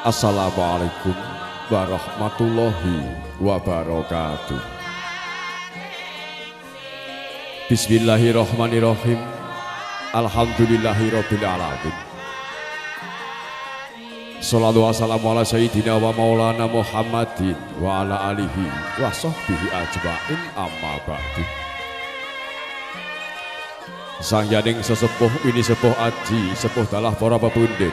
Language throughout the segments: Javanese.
Assalamualaikum warahmatullahi wabarakatuh. Bismillahirrahmanirrahim. Alhamdulillahirabbil alamin. Salatu wassalamu ala sayyidina wa maulana Muhammadin wa ala alihi wa sahbihi ajmain, amma ba'du. Sangyaning sesepuh ini sepuh aji sepuh dalah para pepundhen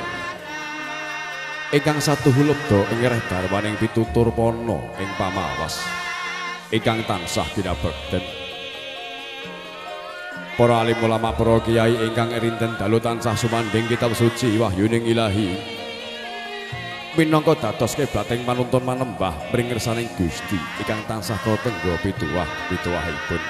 ingkang satuhu lebda ing reh darmaning pitutur pana ing pamawas ingkang tansah kinabekten. Para alim ulama, para kiai ingkang rinten dalu tansah sumandhing kitab suci wahyuning ilahi minangka dados kiblating panuntun manembah mring ngersaning Gusti ingkang tansah katengga pituwah pituwahipun.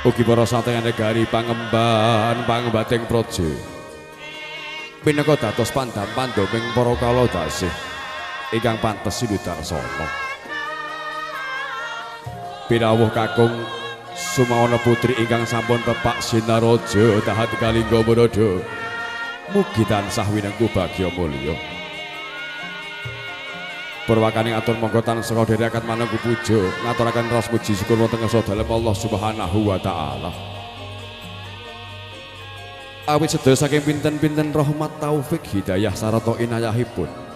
Ugi para satengan negari pangemban pangembating praja minangka dados pandam pandoming para kaladasih ingkang pantes sinudarsana. Pinawuh kakung Sumawana putri ingkang sampun pepak sinaraja tahat kalingga barada mugi tansah winengku bagya mulya. Purwakaning atur monggo tansah dherekaken manunggu puja ngaturaken raos puji syukur wonten ngarsa dalem Allah Subhanahu wa taala. Awit sedaya saking pinten-pinten rahmat taufik hidayah sarta inayahipun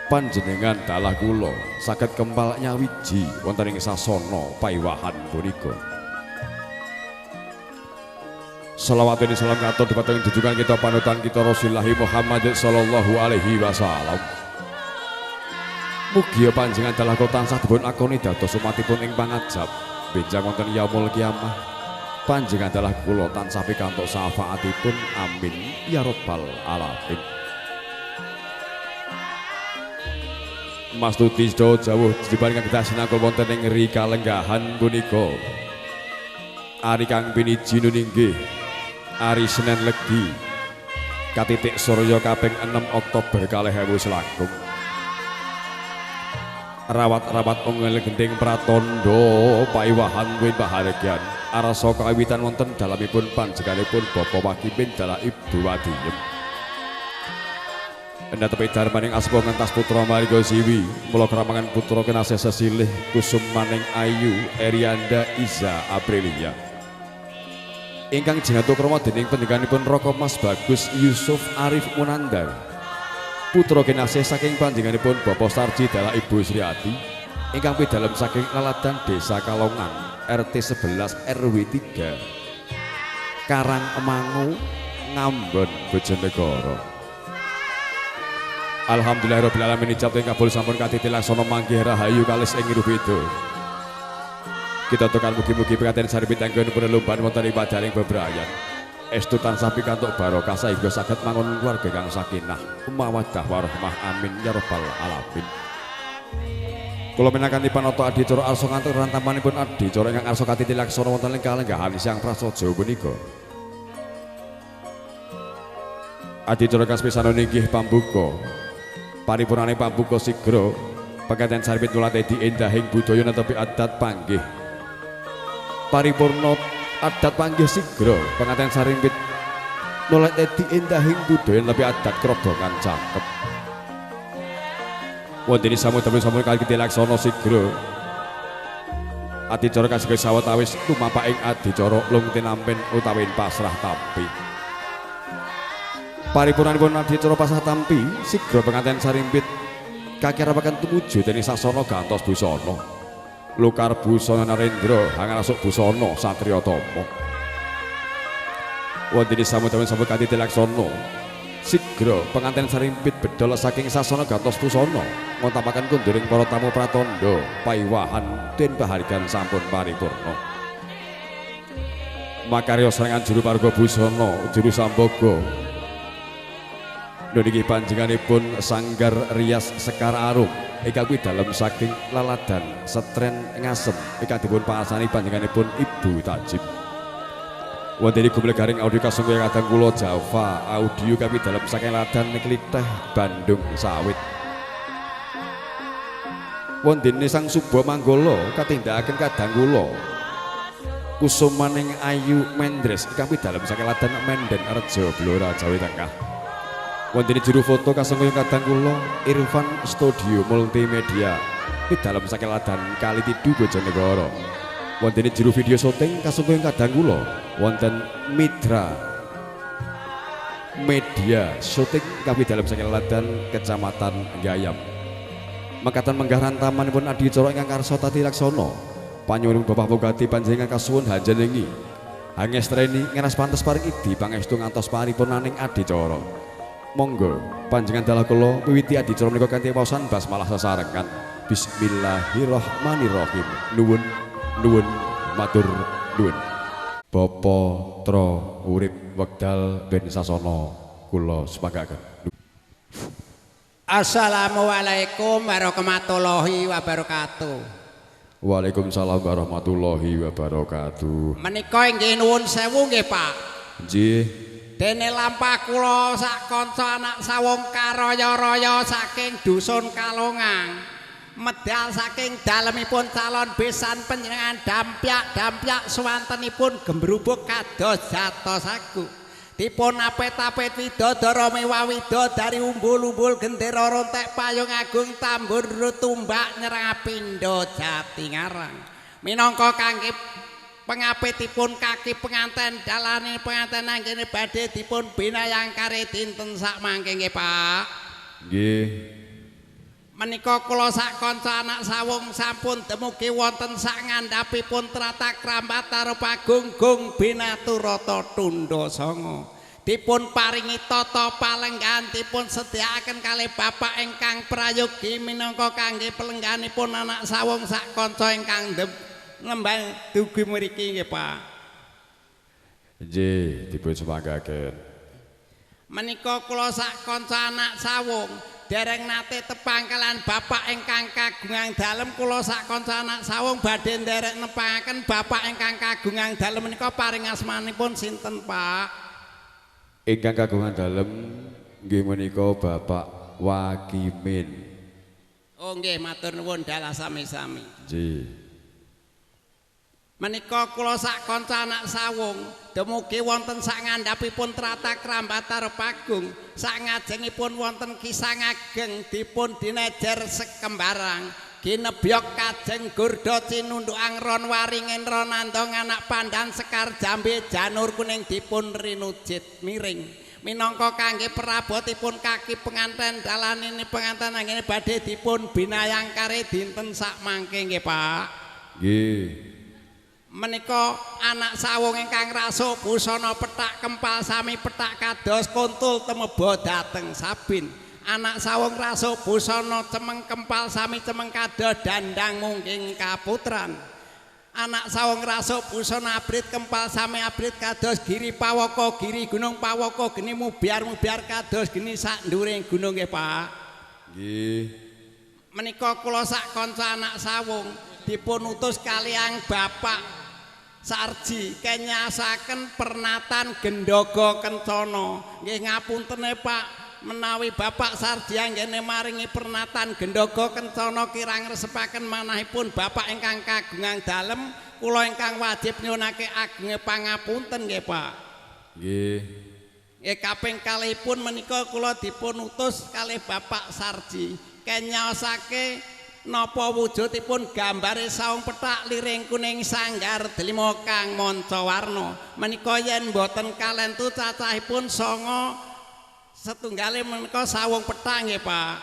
panjenengan dalah kula saged kempal nyawiji wonten ing sasana paiwahan punika. Selawat dan salam katur dumateng junjungan kita panutan kita Rasulullah Muhammad sallallahu alaihi wasallam. Mugi panjenengan dalah kula tansah dipun akoni dados umatipun ing pangajab benjang wonten yaumul kiamah. Panjenengan dalah kula tansah pikantuk syafaatipun, amin ya rabbal alamin. Mas Tuti jauh jauh dibandingkan kita sinangkul wonten ing ri kalenggahan punika. Ari kang piniji nuninggih ari Senen Legi katitik surya kaping 6 Oktober 2021. Rawat-rawat ungel gending pratandha paiwahan kuwi pahargyan arasa kawitan wonten dalemipun panjenenganipun Bapak Wakimin dalah Ibu Wadiyem. Endatepi darmaning asma ngentas putra marga siwi mula kramangan putra kinasih sesilih kusum maning ayu Erianda Iza Aprilia ingkang jinatu krama dening pendhekanipun Raka Mas Bagus Yusuf Arif Munandar putra kinasih saking panjenenganipun Bapak Sarji dalah Ibu Sriati ingkang pidalem saking Laladan Desa Kalongan RT 11 RW 3 Karang Emangu Ngambon Bojonegoro. Alhamdulillahirabbil alamin ijab ing kabul sampun katiti laksana manggih rahayu kalis ing rubeda. Kita tekan mugi-mugi pikaten sari pitanggun penelumban wonten ing padaring bebrayan. Estu tansah pikantuk barokah saengga saged mangun keluarga kang sakinah, mawaddah warahmah, amin ya rabbal alamin. Kula minangkani panata adicara arsa ngantos rantamanipun adicara ingkang arsa katiti laksana wonten ing kalenggahan siang prasaja punika. Adicara kaspisanan inggih pambuka. Paripurnane pambuka sigra pekaten sarbit nulatedi endahing budaya netepi adat panggih. Paripurna adat panggih sigra penganten sarimpit nulatedi endahing budaya netepi adat krobongan cakep. Wonten samudra sampun kalih laksana sigra. Adicara kasih sawetawis tumapak ing adicara lung tinampen utawi pasrah tampi. Paripurnanipun adicara pasrah tampi sigra penganten sarimpit kakerapaken tumuju dening sasana gantos busana. Lukar busana Narendra hangarasuk busana satriya tama. Wonten samudra sampun kanthi laksana sigra penganten sarimpit bedol saking sasana gantos busana ngontamaken kunduring para tamu pratandha paiwahan den pahargan sampun paripurna. Makarya serangan juru parga busana juru samboga niki panjenenganipun Sanggar Rias Sekar Arum ingkang pidalem saking Laladan Setren Ngasem ingkang dipun pasani panjenenganipun Ibu Tajib. Wonten gumlegaring audio kasungguh kadang kula Java audio kami dalem saking Laladan Kliteh Bandung Sawit. Wonten Sang Suba Manggala katindakaken kadang kula Kusumaning Ayu Mendres ingkang pidalem saking Ladan Menden Rejo Blora Jawi Tengah. Wonten juru foto kasengkuyung kadang kula Irfan Studio Multimedia pidalem saking Ladan Kalitidu Bojonegoro. Wonten juru video syuting kasengkuyung kadang kula wonten Mitra Media syuting ingkang pidalem saking Ladan Kecamatan Gayam. Mekaten menggah rantamanipun adicara ingkang karsa tati laksana. Panyuwun Bapak Bupati panjenengan kasuwun hanjenengi. Hangestreni ngeras pantes paring idi pangestu ngantos paripurnaning adicara. Monggo panjenengan dalah kula miwiti adicara menika kanthi waosan basmalah sesarengan. Bismillahirrahmanirrahim. Nuwun nuwun matur nuwun. Bapa Tra urip wekdal ben sasana kula sepakaken. Assalamualaikum warahmatullahi wabarakatuh. Waalaikumsalam warahmatullahi wabarakatuh. Menika inggih nuwun sewu nggih Pak. Nggih. Dene lampah kula sak kanca anak sawung karaya-raya saking dusun Kalongang. Medal saking dalemipun calon besan panjenengan dampyak-dampyak suwantenipun gembrubuk kados jatos agung. Dipun apet-apet widodara mewah widodari umbul-umbul gendera rontek payung agung tambur tumbak nyerang pindha Jatingarang. Minangka kangge pengapitipun kaki penganten dalane penganten anggene badhe dipun binayangkare dinten sak mangke nggih Pak. Nggih. Menika kula sak kanca anak sawung sampun dumugi wonten sak ngandhapipun tratag krambat Arupa Gunggung Binaturata Tundha Sanga. Dipun paringi tata palenggahan dipun sediakaken kalih bapak ingkang prayogi minangka kangge pelenggahanipun anak sawung sak kanca ingkang nembang dugi mriki nggih Pak. Nggih, dipun sumanggaken. Menika kula sak kanca anak sawung dereng nate tepang kalian bapak ingkang kagungan dalem kula sak kanca anak sawung badhe nderek nepangaken bapak ingkang kagungan dalem menika paring asmanipun sinten Pak? Ingkang kagungan dalem nggih menika Bapak Wakimin. Oh nggih, matur nuwun dalah sami-sami. Nggih. Menika kula sak kanca anak sawung dumugi wonten sak ngandhapipun tratag krambat Arupa Agung sak ngajengipun wonten kisah ageng dipun dinejer sekembarang ginebyok kajeng gurda cinundhukang ron waringin ronandong anak pandan sekar jambe janur kuning dipun rinujit miring minangka kangge perabotipun kaki penganten dalanine penganten anggene badhe dipun binayangkare dinten sak mangke nggih Pak. Nggih. Menika anak sawung ingkang rasuk busana pethak kempal sami pethak kados kuntul temeba dhateng sabin. Anak sawung rasuk busana cemeng kempal sami cemeng kados dandang mungking kaputran. Anak sawung rasuk busana abrit kempal sami abrit kados giri pawaka giri gunung pawaka geni mubyar-mubyar kados geni sak nduring gunung nggih Pak. Nggih. Menika kula sak kanca anak sawung dipun utus kaliyan Bapak Sarji kenyasaken pernatan Gendaga Kencana. Nggih ngapuntene Pak, menawi Bapak Sarji anggene maringi pernatan Gendaga Kencana kirang ngresepaken manahipun bapak ingkang kagungan dalem, kula ingkang wajib nyuwunake agenge pangapunten nggih Pak. Nggih. Nggih kaping kalihipun menika kula dipun utus kalih Bapak Sarji kenyaosake napa wujudipun gambare saung pethak liring kuning sanggar delima kang manca warna. Menika yen boten kalentu cacahipun 9 setunggale menika sawung pethak nggih Pak.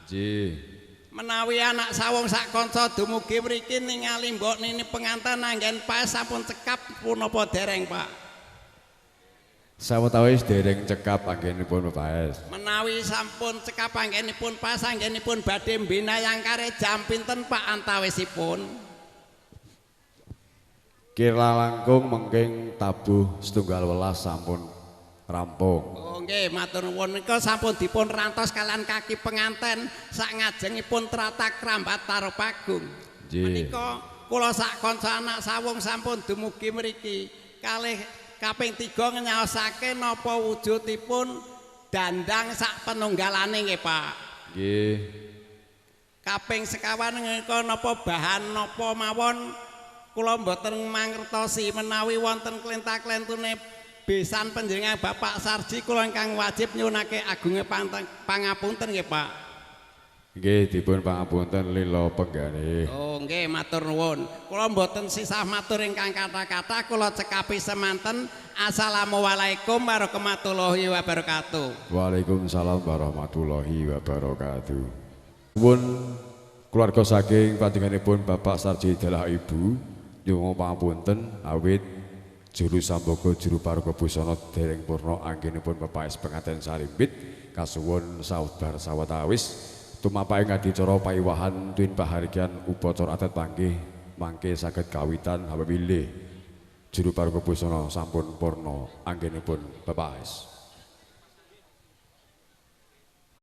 Nggih. Menawi anak sawung sak kanca dumugi mriki ningali mbok nini penganten anggen paes sampun cekap punapa dereng Pak? Sawetawis dereng cekap anggenipun paes. Menawi sampun cekap anggenipun paes anggenipun badhe mbinayangkare jam pinten Pak antawisipun? Kira langkung mengking tabuh 1:30 sampun rampung. Oh nggih, matur nuwun. Menika sampun dipun rantos kalian kaki penganten sak ngajengipun tratag krambat Tarupagung. Menika kula sak kanca anak sawung sampun dumugi mriki kalih kaping 3 nyaosake napa wujudipun dandang sak penunggalane nggih Pak. Nggih. Kaping sekawan menika napa bahan napa mawon Kula mboten mangertosi menawi wonten klenta-klentune besan panjenengan Bapak Sarji kula ingkang wajib nyuwunake agunge pangapunten nggih Pak. Nggih dipun pangapunten lila penggane. Oh nggih matur nuwun. Kula mboten sisah matur ingkang kathah-kathah kula cekapi semanten. Assalamualaikum warahmatullahi wabarakatuh. Waalaikumsalam warahmatullahi wabarakatuh. Nuwun keluarga saking panjenenganipun Bapak Sarji dalah Ibu nyuwun pangapunten awit juru samboga juru paraga busana dereng purna anggenipun Bapak S penganten sarimbit kasuwun saudar sawetawis tumapaking adicara paiwahan tuwin pahargyan upacara adat panggih mangke saged kawitan hawewilih juru paraga busana sampun purna anggenipun Bapak S.